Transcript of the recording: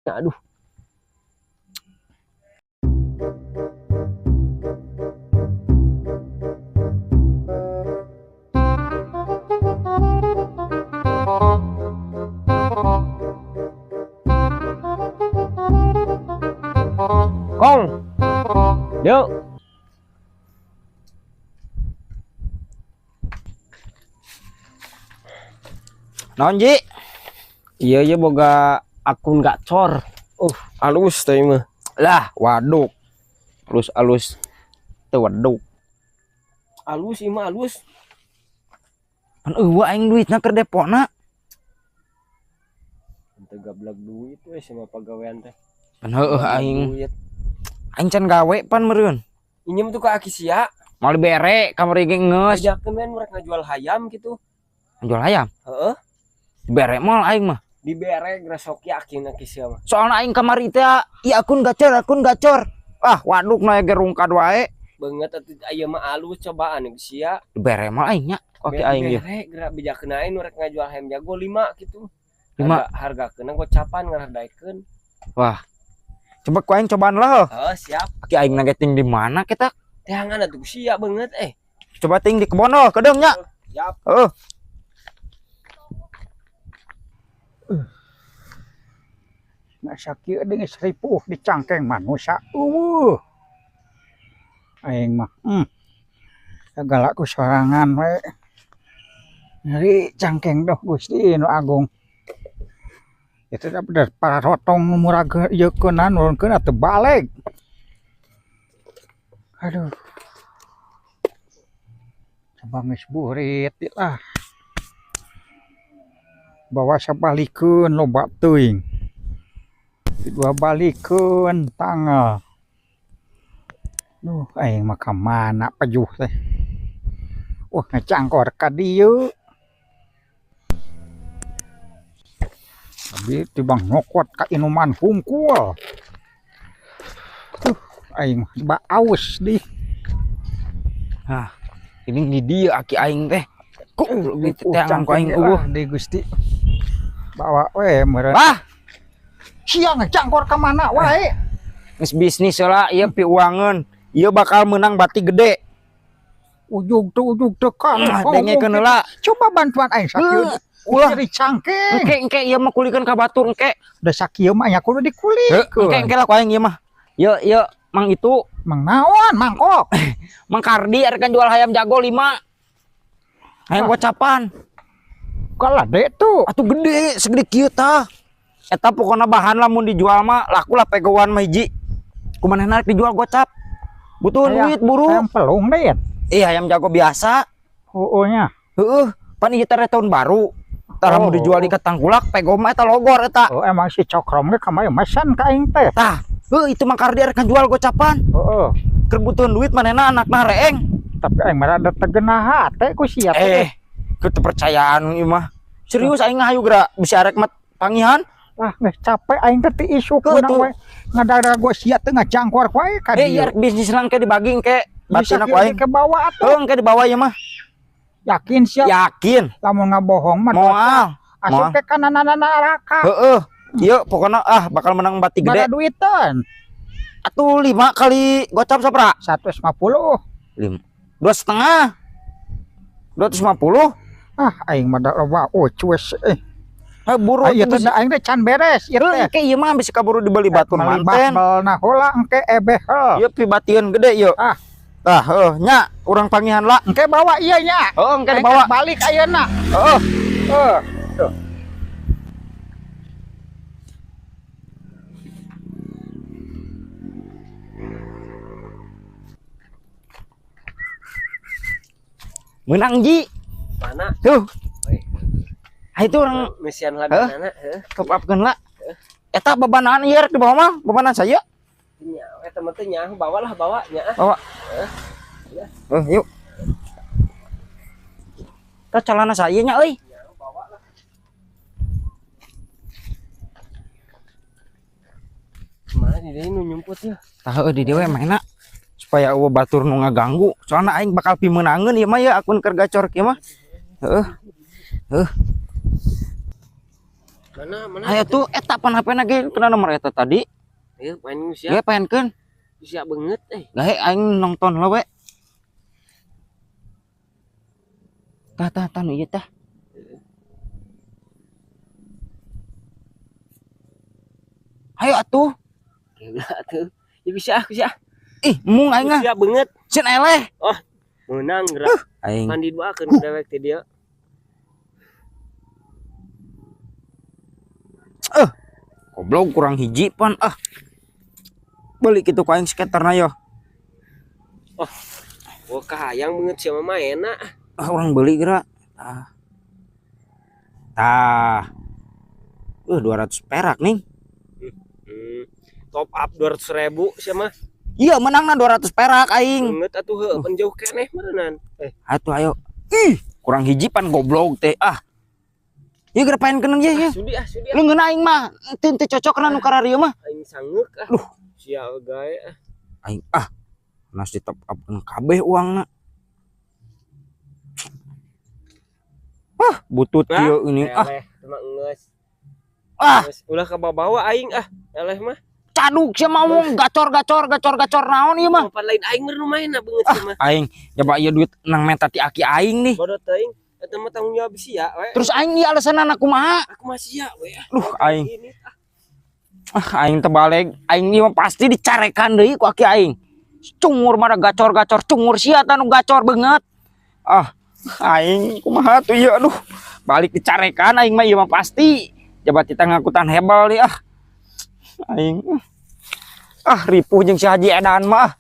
Aduh. Kong. Yuk. Naon, Ji? Iya iya, boga akun gacor. Alus teh mah. Lah, waduk. Alus-alus teu waduk. Alus ieu mah, alus. Pan euweuh aing duitna keur depona. Teu gableg duit we sama pagawean teh. Pan heueuh aing. Duit. Aing can gawe pan meureun. Injem tuh ka aki sia. Moal dibere kamari ge geus. Ajakeun men mereka ngajual hayam gitu. Jual hayam. Heeh. Dibere moal aing mah. Dibere gresok yakin aki sia mah. Soalna aing kamari teh ieu akun gacor, akun gacor. Ah, waduk na ge rungkad wae. Beungeut atuh aya mah alus cobaan geus sia. Dibere moal aing nya. Oke aing ieu. Bere gerak bejakeun aing nu rek ngajual hayam jago 5 gitu. 5. Harga hargakeun gocapan ngaradaikeun. Wah. Coba ku aing cobaan lah. Heeh, siap. Aki aing nage ting di mana kita? Teangan atuh sia beungeut eh. Coba ting di kebon oh, kedeung nya. Siap. Heeh. Nggak sakieu deui geus ripuh di cangkeng manusia. Eueuh. Aing mah sagala ku sorangan we. Nyeri cangkeng doh Gusti nu Agung. Itu dah bener para rotong nu murag ieukeunna nurunkeun atuh balik. Aduh. Coba geus burit lah. Bawa sabalikeun loba teuing. Dua balikeun tanggal. Duh, aing mah ka mana pejuh teh. Wah, ngecangkor ka dieu. Abi tibang nyokot ka inuman hungkul. Tuh, aing mah ba aus di. Hah, ini di dieu aki aing teh. Ku diteangan ku aing eueuh. Di Gusti. Bawa we meureun. Wah, Sia ngecangkor ka mana wae. Geus bisnis heula ieu piuangeun. Ieu bakal menang bati gede. Ujug teu ujug teu kan. Dengekeun heula. Coba bantuan aing sakieu. Ulah. Nyeri cangkeng. Engke engke ieu mah kulikeun ka batur engke. Da sakieu mah nya kudu dikulikeun. Engke engke lah ku aing ieu mah. Ieu ieu mang itu Mang naon mangkok. Mang Kardi arek jual hayam jago 5. Hayam gocapan. Kalah dek tuh. Atuh gede segede kieu tah. Eta pokona bahan lamun dijual mah laku lah pegoan mah hiji. Kumanehna rek dijual gocap. Butuh duit buru. Hayam pelung deh. Iya hayam jago biasa. Heeh nya. Heeh, pan ieu teh tahun baru. Tah lamun dijual di Tangkulak pego mah eta logor eta. Oh, emang si Cokrom ge kamari mesan ka aing teh. Tah, heuh itu Mang Kardi arek jual gocapan. Heeh. Keur butuh duit manehna anakna reeng. Tapi aing mah rada teu genah hate ku sia teh. Keterpercayaan ieu mah. Serius aing hayu geura bisa arek mah pangihan. Wah, geus capek aing teh ti isuk Heuh, kuna tuh. we. Ngadarago sia teh ngacangkor wae ka Eh, dieu. ieu arek bisnis lang ke dibagi engke. Bisa Batina ku aing. ke bawah atuh. Heuh, engke dibawa ieu mah. Yakin sia? Yakin. Lamun ngabohong mah Moal. asup ke kana neraka. Heeh. Ieu pokona ah bakal menang bati Bara gede. duitan. Atuh 5 kali gocap sabra? 150. 5. 2,5. 250. Ah, aing mah da loba ucus eh. Heh, buru Ayo atuh teh da aing teh can beres ieu Heuh, teh. engke ieu mah bisa kaburu dibeli batur Meuli manten. basmelna heula engke ebehel. Ieu pibatieun gede ieu. Ah. Tah, heuh nya urang pangihan lah. Engke bawa ieu nya. Heuh, engke Aing dibawa. balik ayeuna. Heeh. Heuh. Tuh. Menang Ji. Mana? Tuh. Oi. Ah, itu orang Mesian ladanana, heuh. top upkeun lah. Eta bebanaan ieu rek dibawa mah, bebanaan saya. Nya, eta mah teh nyaho bawa lah bawa nya. Bawa. Heuh, yuk. Eta celana saya nya euy. Bawa lah. Mana di dieu nu nyumput ya? Tah heueuh di dieu we mainna supaya eueuh batur nu ngaganggu. Soalna aing bakal pimeunangeun ieu mah ya akun keur gacor kieu mah. Heeh. Heuh. Mana mana? Ayo tuh eta pan HP-na ge kena nomor eta tadi. Ayo main sia. Ge paenkeun. Sia beungeut eh. Gahe aing nonton lah we. Tah tah tah nu ieu tah. Ayo atuh. Gila atuh. Ya bisa ah, bisa. Ih, mung aing ah. Sia beungeut. Sieun eleh. Oh, meunang gerak. Aing. Kan diduakeun ku dewek teh dia. Goblok kurang hiji pan ah. Beli kitu ku aing skaterna yo. Oh, wah kahayang beungeut sia mah enak. Ah, orang beli gerak. Tah. Tah. 200 perak nih. Top up 200.000 sia mah. Iya, menangna 200 perak aing. Beungeut atuh heuh pan jauh keneh meureunnan. Atuh ayo. Ih, kurang hiji pan goblok teh. Ah. Ieu geura paenkeun ye ye. Sudi ah, sudi ah. Lu ngeunah aing mah, teu teu cocok kana nu kararieu mah. Aing sangeuk ah. Duh. Sia gae ah. Aing ah. Nas di top up kabeh uangna. Ah, butut kieu ini ah. Eleh, mah geus. Ah, Geus ulah kabawa aing ah. Eleh mah. Caduk sia mah wong gacor-gacor gacor-gacor naon ieu mah. Pan lain aing mah nu main beungeut sia mah. Aing coba ieu duit nang menta ti aki aing nih. Bodoh teuing. Eta mah tanggung jawab sia we. Terus aing ieu alasanana kumaha? Aku mah sia we. Duh aing. Ini ah. Ah, aing terbalik, aing ieu mah pasti dicarekan deui ku aki aing. Cungur mah gacor-gacor, cungur sia tah nu gacor beungeut. Ah, aing kumaha tuh ieu aduh. Balik dicarekan aing mah ieu mah pasti. Jabat kita ngakutan hebel deui ah. Aing ah ripuh jeung si Haji Edan mah.